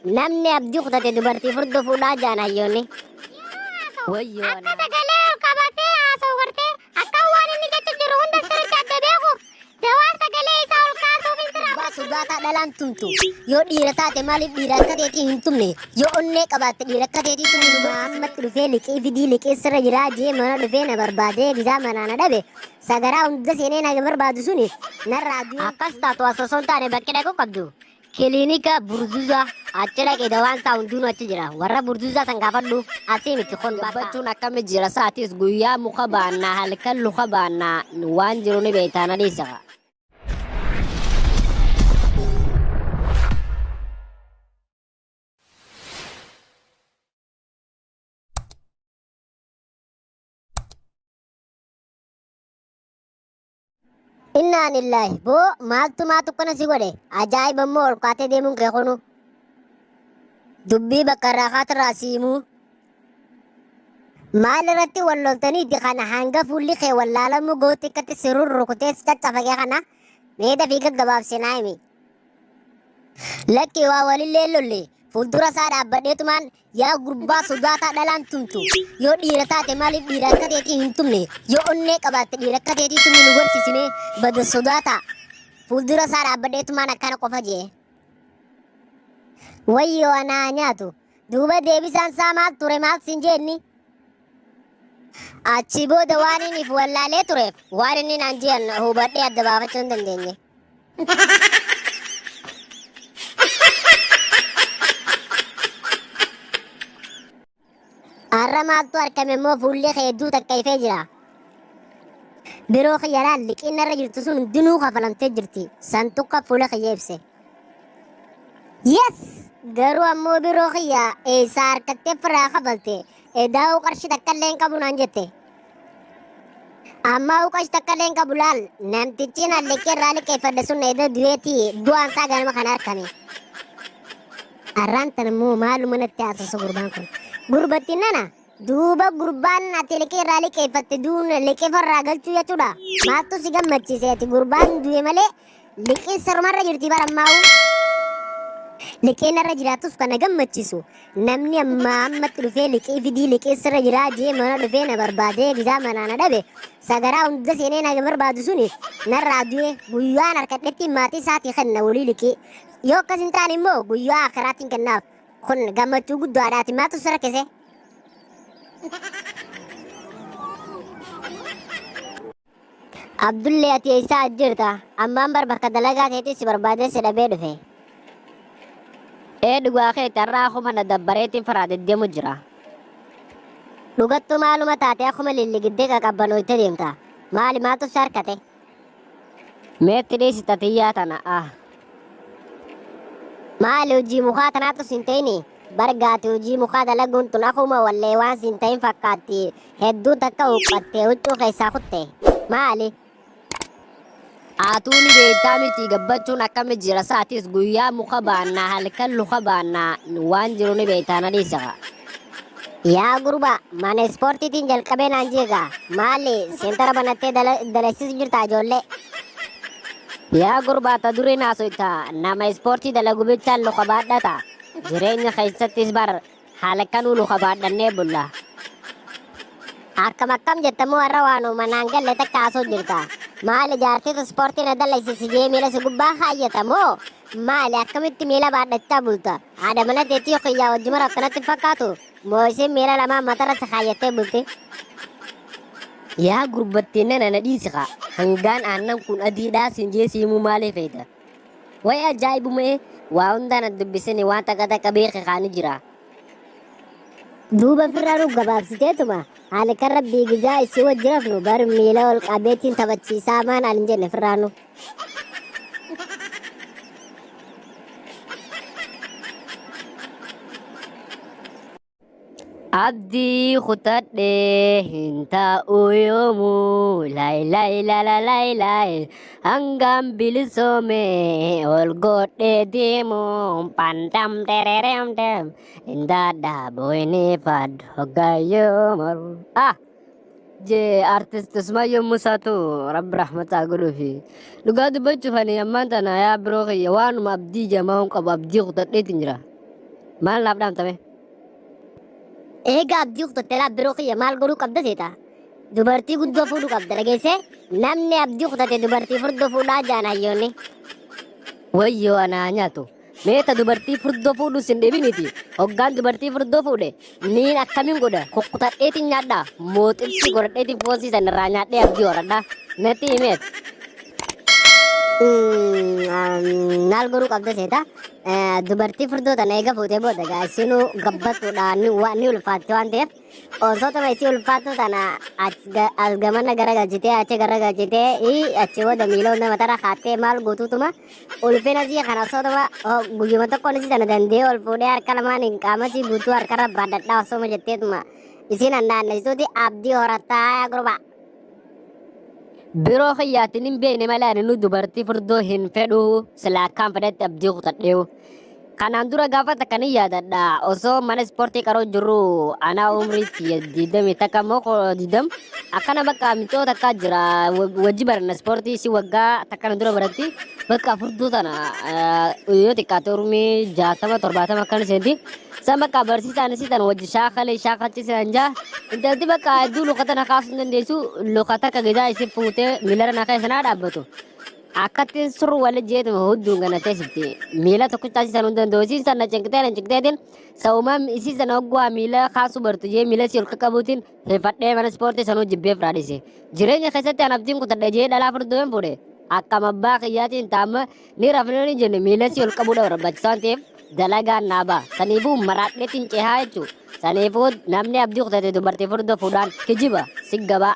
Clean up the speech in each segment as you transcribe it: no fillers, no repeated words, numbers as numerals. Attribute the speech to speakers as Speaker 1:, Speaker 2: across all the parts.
Speaker 1: Namni abdii kutate dubartii furdoo fuudhaa jaan hayyoonni.
Speaker 2: Wayyoo
Speaker 3: Akka sagalee ol qabatee haasa'u gartee akka waan inni jechu jiru hunda sirriitti adda beekuuf dawaa sagalee isaa ol kaasuuf hin sirraa.
Speaker 1: Gurbaa sodaataa dhalaan tumtu. Yoo dhiira taate maaliif dhiira akka teetii hin tumne? Yoo onnee qabaatte dhiira akka teetii tumni nu ammatti dhufee liqii fidii liqii sirra jiraa jee mana dhufee na barbaadee gizaa manaa na dhabe sagaraa hunda seenee na barbaadu suni narraa du'e. Akkas taatu as osoo hin taane bakki dhaquu qabdu. Kiliinika Burzuzaa achi dhaqee dawaan isaa hundinuu achi jira. Warra Burzuzaa san gaafadhu asii miti kun bakka.
Speaker 2: Gabbachuun akkami jira sa'aatis guyyaa muka baannaa halkan luka baannaa waan jiru ni beektaa na dhiisa.
Speaker 1: Innaa lillaahi boo maaltu maatu akkana si godhe ajaa'iba immoo ol kaatee deemuun kee kunu. Dubbii bakka irraa kaatirraa si himuu. Maal irratti wal loltaniiti kana hanga fuulli kee wallaalamuu gootti akkatti si rurrukutee si caccafaqee kana mee dafii gaggabaabsi naa himi. Lakki waa walillee lolle fuuldura isaa dhaabbadheetumaan yaa gurbaa sodaataa dhalaan tumtu yoo dhiira taate maaliif dhiira akka teetii hin tumne yoo onnee qabaatte dhiira akka teetii tumni nu gorsisimee bada sodaataa fuuldura isaa dhaabbadheetumaan akkana qofa jee. Wayyoo anaa nyaatu duuba deebisaan isaa maal ture maal siin jeenni. Achi booda waan inni if wallaalee tureef waan inni naan je'an hubadhee adda baafachuu hin dandeenye. Har'a maaltu argame immoo fuulli kee hedduu takka ifee jira. Biroo kiyya laal liqiin narra jirtu sun hundinuu kafalamtee jirti. Santuqa fuula kiyya ibse. Yes! Garuu ammoo biroo kiyya eessaa harkattee firaa kafalte. Edaa'uu qarshii takka illee hin qabu naan jette. Ammaa qarshii takka illee hin qabu laal. Namtichi naan liqii irraa liqeeffadhe sun eda du'eeti du'aan isaa ganama kana argame. Arraan tan immoo maaluma natti haasasa gurbaan kun. Gurbattiin nana duuba gurbaan ati liqii irraa liqeeffatte duun liqii farraa galchuu jechuudha. Maaltu si gammachiise ati gurbaan du'e malee liqiin sarumarra jirti bara ammaa'u. Liqiin irra jiraatus kana gammachiisu namni ammaa ammatti dhufee liqii fidii liqii sirra jiraa jee mana dhufee na barbaadee gizaa manaa na dhabe sagaraa hunda seenee na barbaadu suni narraa du'e guyyaan harkadhetti maatii isaatii kenna walii liqii yoo akkas hin taane immoo guyyaa akiraatiin kennaaf kun gammachuu guddaadhaati maaltu si rakkise. Abdullee ati eessaa jirta? Ammaan bar bakka dalagaa teetii si barbaadee si dhabee dhufe.
Speaker 2: Ee dhugaa keeti har'a akkuma na dabbareetiin faraa deddeemu jira.
Speaker 1: Dhugattuu maaluma taate akkuma lilligiddee qaqabbanooyte deemta. Maali maaltu si harkate?
Speaker 2: Meetti dhiisi tatiyyaa tana ah.
Speaker 1: Maali hojii mukaa tanaatu sin ta'ini? Bargaati hojii mukaa dalaguun tun akkuma wallee waan sin ta'in fakkaatti hedduu takka huqqattee huccuu keessaa kutte. Maali?
Speaker 2: Atuu ni beektaa miti gabbachuun akkami jira sa'aatis guyyaa muka baannaa halkan luka baannaa waan jiru ni beektaa na dhiisa.
Speaker 1: Yaa gurbaa mana ispoortiitiin jalqabee naan jeeqa. Maali seentara banattee dalasiisu jirta ijoollee?
Speaker 2: Yaa gurbaa ta duriin haasoyta nama ispoortii dalagu bichaan luka baadhata. Jireenya keessattis bar halkanuu luka baadhannee bulla.
Speaker 1: Akkam akkam jettamoo har'a waanuma naan galle takka haasoo jirta. Maali jaartiitu ispoortii na dalasiisi jee miila si gubbaa kaayyatamoo? Maali akkamitti miila baadhachaa bulta? Haadha mana teetii kiyyaa wajji mara akkanatti hin fakkaatu? Moo isin miila lamaan matarra si kaayyattee bulti?
Speaker 2: Yaa gurbattiin nana na dhiisi kaa hangaan aannan kun adiidhaa siin jee siimuu maaliif feeta? Way ajaa'ibumee waa hundaa na dubbisini waan takka takka beeke kaani jira.
Speaker 1: Duuba firraa nu gabaabsiteetuma halkan rabbii gizaa isii wajji rafnu bar miila ol qabeetiin taphachiisaa maan an hin jenne firraa nu.
Speaker 2: Abdii kutadhee hin taa'u yoomuu laay laay la laay laay hangaan bilisoome ol godhee deemu pandam dererem dem indaadha booyinii fadhu hoggayyoo maru. Ah! Jee artist Usmaayyoo Musaatu rabbi rahmataa godhuufi. Dhugaa dubbachuuf ani ammaan tana yaa biroo kiyya waanuma abdii jamaa hin qabu abdii kutadheetiin jira. Maal naaf dhaamtame?
Speaker 1: Eega abdii kutatte laa biroo kiyya maal godhuu qabda seeta? Dubartii guddoo fuudhuu qabda dhageessee namni abdii kutate dubartii furdoo fuudhaa jaan hayyoonni.
Speaker 2: Wayyoo anaa nyaatu. Meeta dubartii furdoo fuudhu sin dhibiniti. Hoggaan dubartii furdoo fuudhe niin akkamiin godha? Kukkutadheetiin nyaadhaa. Mooxibsi godhadheetiin foonsiisan irraa nyaadhee abdii horadhaa. Natti himeet.
Speaker 1: Maal godhuu qabda seeta? Dubartii furdoo tana eega fuutee booda gaa isinuu gabbattuudhaan ni ulfaatti waan ta'eef osoo tama isii ulfaattu tana as gamana garagalchitee achi garagalchitee achi booda miila hunda matarra kaattee maal guutuutuma ulfina sii kana osoo tama guyyuma tokkoon isii tana danda'ee ol fuudhee harka lamaan qaama sii guutuu harkarra baadhadhaa osoo jetteetuma isiin annaannessituuti abdii horattaa gurbaa.
Speaker 2: Biroo kiyyaatiin hin beekne malee ani nu dubartii furdoo hin fedhuu silaa akkaan fedhetti abdii kutadheewu. Kanaan dura gaafa takka ni yaadadha. Osoo mana ispoortii qaroo jirru anaa umriitti 21 moo 20 akkana bakka miicoo takka jira. Wajji baranna ispoortii si waggaa takka na dura baratti bakka furdoo tana yoo xiqqaate urmii 60 70 akkana seenti. San bakka barsiisaan isii tana wajji shaakalee shaakalchiisan jaa. Intalti bakka hedduu luka tana kaasuu hin dandeessu luka takka gidaa isii fuutee miilara na keessa naa dhaabbatu. Akkattiin surru wali jeetuma hudduun gana teessifti. Miila tokko taasisan hin danda'u. Isiin sana cinqitee na cinqiteetiin sa'umaa isii sana hoggaa miila kaasuu bartu jee miila si ol qaqqabuutiin hifadhee mana ispoortii sanuu jibbee firaadhise. Jireenya keessatti an abdiin kutadhe jee dhalaa furdoo hin fuudhe. Akkam abbaa kiyyaatiin taama ni rafnee ni jenne miila si ol qabuudha barbaachisaa waan ta'eef dalagaan naa ba'a. Saniifuu maraadheetiin cehaa jechuudha. Saniifuu namni abdii kutate dubartii furdoo fuudhaan kijiba si gabaa.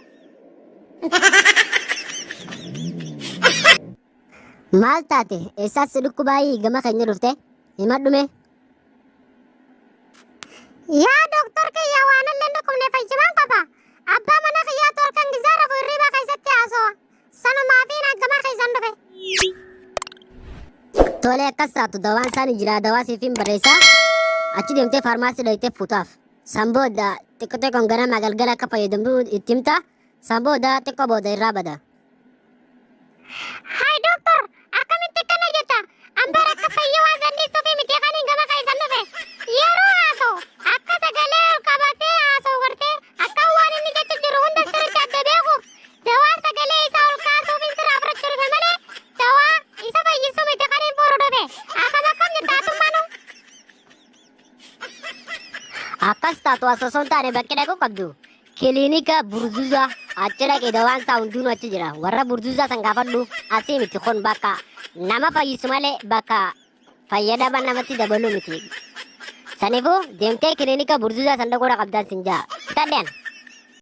Speaker 1: Maal taate eessaas si dhukkubaayii gama keenya dhufte himadhu mee.
Speaker 3: Yaa doktor kiyya waan illee dhukkubne fayyumaan qaba. Abbaa mana kiyyaatu halkan gizaa rafu hirriba keessatti haasawa. Sanumaa fi gama keessan dhufe.
Speaker 1: Tolee akkas taatu dawaan isaan jira dawaa siif hin barreessaa achi deemtee faarmaasii dhaqxee fuutaaf. San booda xiqqoo xiqqoon ganama galgala akka fayyadamtu itti himta. San booda xiqqoo booda irraa bada.
Speaker 3: Hai doktor, akkamitti akkana jetta? An bara akka fayyii waan sanniisuuf miti kan hin gama keessan dhufe. Yeroo haasa'u akka sagalee ol qabatee haasa'u gartee akka waan inni jechu jiru hunda sirriitti adda beekuuf dawaa sagalee isaa ol kaasuuf sirraa fudhachuu dhufe malee dawaa isa fayyisuu miti kan hin fuudhu dhufe. Akkam akkam jetta atummaanu?
Speaker 1: Akkas taatu osoo hin taane bakki dhaquu qabdu. Kiliinika Burzuuzaa achi dhaqee dawaan isaa hundinuu achi jira. Warra Burzuuzaa san gaafadhu asii miti kun bakka nama fayyisu malee bakka fayyadama namatti dabalu miti. Saniifuu deemtee kiliinika Burzuuzaa san dhaquu qabdaan sin jaa. Fitadheen.